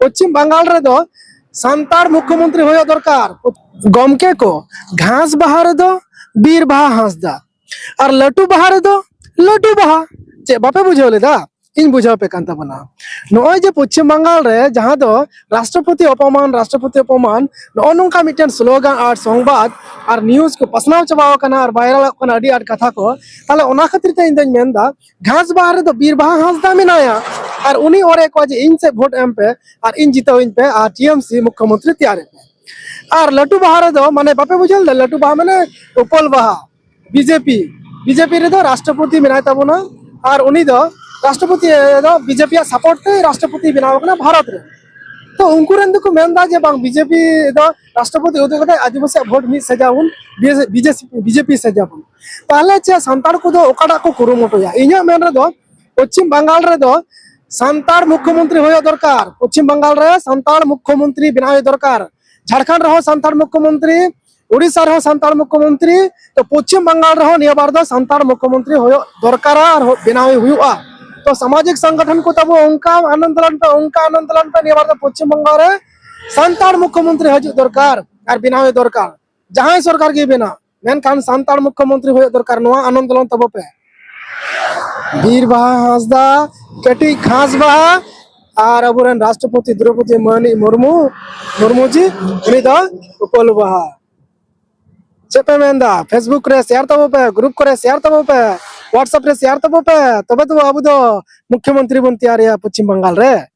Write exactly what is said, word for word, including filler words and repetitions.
ᱯᱚᱪᱷᱤᱢ ᱵᱟᱝᱜᱟᱞ ᱨᱮᱫᱚ ᱥᱟᱱᱛᱟᱲ ᱢᱩᱠᱷᱭᱚᱢᱚᱱᱛᱨᱤ ᱦᱩᱭᱩᱜ ᱫᱚᱨᱠᱟᱨ᱾ ᱜᱚᱢᱠᱮ ᱠᱚ, ᱜᱷᱟᱥ ᱵᱟᱦᱟ ᱨᱮᱫᱚ ᱵᱤᱨ ᱵᱟᱦᱟ ᱦᱟᱸᱥᱫᱟ, ᱟᱨ ᱞᱟᱹᱴᱩ ᱵᱟᱦᱟ ᱨᱮᱫᱚ ᱞᱟᱹᱴᱩ ᱵᱟᱦᱟ᱾ ᱪᱮᱫ ᱵᱟᱯᱮ ᱵᱩᱡᱷᱟᱹᱣ ᱞᱮᱫᱟ? ᱤᱧ ᱵᱩᱡᱷᱟᱹᱣ ᱯᱮ ᱠᱟᱱ ᱛᱟᱵᱚᱱᱟ᱾ ᱱᱚᱜᱼᱚᱭ ᱡᱮ ᱯᱚᱪᱷᱤᱢ ᱵᱟᱝᱜᱟᱞ ᱨᱮ ᱡᱟᱦᱟᱸ ᱫᱚ ᱨᱟᱥᱴᱨᱚᱯᱚᱛᱤ ᱚᱯᱚᱢᱟᱱ, ᱨᱟᱥᱴᱨᱚᱯᱚᱛᱤ ᱚᱯᱚᱢᱟᱱ, ᱱᱚᱜᱼᱚ ᱱᱚᱝᱠᱟ ᱢᱤᱫᱴᱮᱱ ᱥᱞᱳᱜᱟᱱ ᱟᱨ ᱥᱚᱝᱵᱟᱫ ᱟᱨ ᱱᱤᱭᱩᱡᱽ ᱠᱚ ᱯᱟᱥᱱᱟᱣ ᱪᱟᱵᱟᱣ ᱟᱠᱟᱱᱟ ᱟᱨ ᱵᱷᱟᱭᱨᱟᱞᱚᱜ ᱠᱟᱱᱟ ᱟᱹᱰᱤ ᱟᱸᱴ ᱠᱟᱛᱷᱟ ᱠᱚ᱾ ᱛᱟᱦᱞᱮ ᱚᱱᱟ ᱠᱷᱟᱹᱛᱤᱨ ᱛᱮ ᱤᱧ ᱫᱚᱧ ᱢᱮᱱᱫᱟ, ᱜᱷᱟᱥ ᱵᱟᱦᱟ ᱨᱮᱫᱚ ᱵᱤᱨ ᱵᱟᱦᱟ ᱦᱟᱸᱥᱫᱟ ᱢᱮᱱᱟᱭᱟ, ᱟᱨ ᱩᱱᱤ ᱚᱨᱮ ᱠᱚᱣᱟ ᱡᱮ ᱤᱧ ᱥᱮᱫ ᱵᱷᱳᱴ ᱮᱢ ᱯᱮ ᱟᱨ ᱤᱧ ᱡᱤᱛᱟᱹᱣᱤᱧ ᱯᱮ ᱟᱨ ᱴᱤ ᱮᱢ ᱥᱤ ᱢᱩᱠᱷᱭᱚᱢᱚᱱᱛᱨᱤ ᱛᱮᱭᱟᱨᱮ ᱯᱮ᱾ ᱟᱨ ᱞᱟᱹᱴᱩ ᱵᱟᱦᱟ ᱨᱮᱫᱚ, ᱢᱟᱱᱮ, ᱵᱟᱯᱮ ᱵᱩᱡᱷᱟᱹᱣ ᱞᱮᱫᱟ? ᱞᱟᱹᱴᱩ ᱵᱟᱦᱟ ᱢᱟᱱᱮ ᱩᱯᱟᱹᱞ ᱵᱟᱦᱟ, B J P. B J P ᱨᱮᱫᱚ ᱨᱟᱥᱴᱨᱚᱯᱚᱛᱤ ᱢᱮᱱᱟᱭ ᱛᱟᱵᱚᱱᱟ, ᱟᱨ ᱩᱱᱤ ᱫᱚ ᱨᱟᱥᱴᱨᱚᱯᱚᱛᱤ ᱫᱚ ᱵᱤ ᱡᱮ ᱯᱤ ᱭᱟᱜ ᱥᱟᱯᱳᱨᱴ ᱛᱮ ᱨᱟᱥᱴᱨᱚᱯᱚᱛᱤ ᱵᱮᱱᱟᱣ ᱟᱠᱟᱱᱟ ᱵᱷᱟᱨᱚᱛ ᱨᱮ᱾ ᱛᱚ ᱩᱱᱠᱩ ᱨᱮᱱ ᱫᱚᱠᱚ ᱢᱮᱱᱫᱟ ᱡᱮ ᱵᱟᱝ, ᱵᱤ ᱡᱮ ᱯᱤ ᱫᱚ ᱨᱟᱥᱴᱨᱚᱯᱚᱛᱤ ᱩᱫᱩᱜ ᱠᱟᱛᱮ ᱟᱹᱫᱤᱵᱟᱹᱥᱤᱭᱟᱜ ᱵᱷᱳᱴ ᱢᱤᱫ ᱥᱮᱡᱟᱵᱚᱱ, ᱵᱤ ᱡᱮ ᱯᱤ ᱥᱮᱡᱟᱵᱚᱱ᱾ ᱛᱟᱦᱞᱮ ᱪᱮᱫ ᱥᱟᱱᱛᱟᱲ ᱠᱚᱫᱚ ᱚᱠᱟᱴᱟᱜ ᱠᱚ ᱠᱩᱨᱩᱢᱩᱴᱩᱭᱟ? ᱤᱧᱟᱹᱜ ᱢᱮᱱ ᱨᱮᱫᱚ ᱯᱚᱪᱷᱤᱢ ᱵᱟᱝᱜᱟᱞ ᱨᱮᱫᱚ ᱥᱟᱱᱛᱟᱲ ᱢᱩᱠᱷᱭᱚᱢᱚᱱᱛᱨᱤ ᱦᱩᱭᱩᱜ ᱫᱚᱨᱠᱟᱨ᱾ ᱯᱚᱪᱷᱤᱢ ᱵᱟᱝᱜᱟᱞ ᱨᱮ ᱥᱟᱱᱛᱟᱲ ᱢᱩᱠᱷᱭᱚᱢᱚᱱᱛᱨᱤ ᱵᱮᱱᱟᱣ ᱫᱚᱨᱠᱟᱨ᱾ ᱡᱷᱟᱲᱠᱷᱚᱸᱰ ᱨᱮᱦᱚᱸ ᱥᱟᱱᱛᱟᱲ ᱢᱩᱠᱷᱭᱚᱢᱚᱱᱛᱨᱤ, ᱩᱲᱤᱥᱥᱟ ᱨᱮᱦᱚᱸ ᱥᱟᱱᱛᱟᱲ ᱢᱩᱠᱷᱭᱚᱢᱚᱱᱛᱨᱤ, ᱛᱚ ᱯᱚᱪᱷᱤᱢ ᱵᱟᱝᱜᱟᱞ ᱨᱮᱦᱚᱸ ᱱᱤᱭᱟᱹ ᱵᱟᱨ ᱫᱚ ᱥᱟᱱᱛᱟᱲ ᱢᱩᱠᱷᱭᱚᱢᱚᱱᱛᱨᱤ ᱦᱩᱭᱩᱜ ᱫᱚᱨᱠᱟᱨᱟ ᱟᱨ ᱦᱩ-, ᱵᱮᱱᱟᱣ ᱦᱩᱭᱩᱜᱼᱟ᱾ ᱛᱚ ᱥᱟᱢᱟᱡᱤᱠ ᱥᱚᱝᱜᱚᱴᱷᱚᱱ ᱠᱚ ᱛᱟᱵᱚ ᱚᱱᱠᱟ ᱟᱱᱫᱳᱞᱚᱱ ᱯᱮ, ᱚᱱᱠᱟ ᱟᱱᱫᱳᱞᱚᱱ ᱯᱮ, ᱱᱤᱭᱟᱹ ᱵᱟᱨ ᱫᱚ ᱯᱚᱪᱷᱤᱢ ᱵᱟᱝᱜᱟᱞ ᱨᱮ ᱥᱟᱱᱛᱟᱲ ᱢᱩᱠᱷᱭᱚᱢᱚᱱᱛᱨᱤ ᱦᱤᱡᱩᱜ ᱫᱚᱨᱠᱟᱨ ᱟᱨ ᱵᱮᱱᱟᱣ ᱫᱚᱨᱠᱟᱨ, ᱡᱟᱦᱟᱸᱭ ᱥᱚᱨᱠᱟᱨ ᱜᱮ ᱵᱮᱱᱟᱣ, ᱢᱮᱱᱠᱷᱟᱱ ᱥᱟᱱᱛᱟᱲ ᱢᱩᱠᱷᱭᱚᱢᱚᱱᱛᱨᱤ ᱦᱩᱭᱩᱜ ᱫᱚᱨᱠᱟᱨ᱾ ᱱᱚᱣᱟ ᱟᱱᱫᱳᱞᱚᱱ ᱛᱟᱵᱚ ᱯᱮ᱾ ᱵᱤᱨ ᱵᱟᱦᱟ ᱦᱟᱸᱥᱫᱟ, ᱠᱟᱹᱴᱤᱡ ᱜᱷᱟᱥ ᱵᱟᱦᱟ, ᱟᱨ ᱟᱵᱚᱨᱮᱱ ᱨᱟᱥᱴᱨᱚᱯᱚᱛᱤ ᱫᱨᱚᱣᱯᱚᱫᱤ ᱢᱟᱹᱱᱤᱡ ᱢᱩᱨᱢᱩ, ᱢᱩᱨᱢᱩ ᱡᱤ, ᱩᱱᱤ ᱫᱚ ᱩᱯᱟᱹᱞ ᱵᱟᱦᱟ᱾ ᱪᱮᱫ ᱯᱮ ᱢᱮᱱᱫᱟ? Facebook ᱨᱮ ᱥᱮᱭᱟᱨ ᱛᱟᱵᱚ ᱯᱮ, ᱜᱨᱩᱯ ᱠᱚᱨᱮ ᱥᱮᱭᱟᱨ ᱛᱟᱵᱚ ᱯᱮ, WhatsApp ᱨᱮ ᱥᱮᱭᱟᱨ ᱛᱟᱵᱚ ᱯᱮ, ᱛᱚᱵᱮ ᱛᱚ ᱟᱵᱚ ᱫᱚ ᱢᱩᱠᱷᱭᱚᱢᱚᱱᱛᱨᱤ ᱵᱚᱱ ᱛᱮᱭᱟᱨᱮᱭᱟ ᱯᱚᱪᱷᱤᱢ ᱵᱟᱝᱜᱟᱞ ᱨᱮ᱾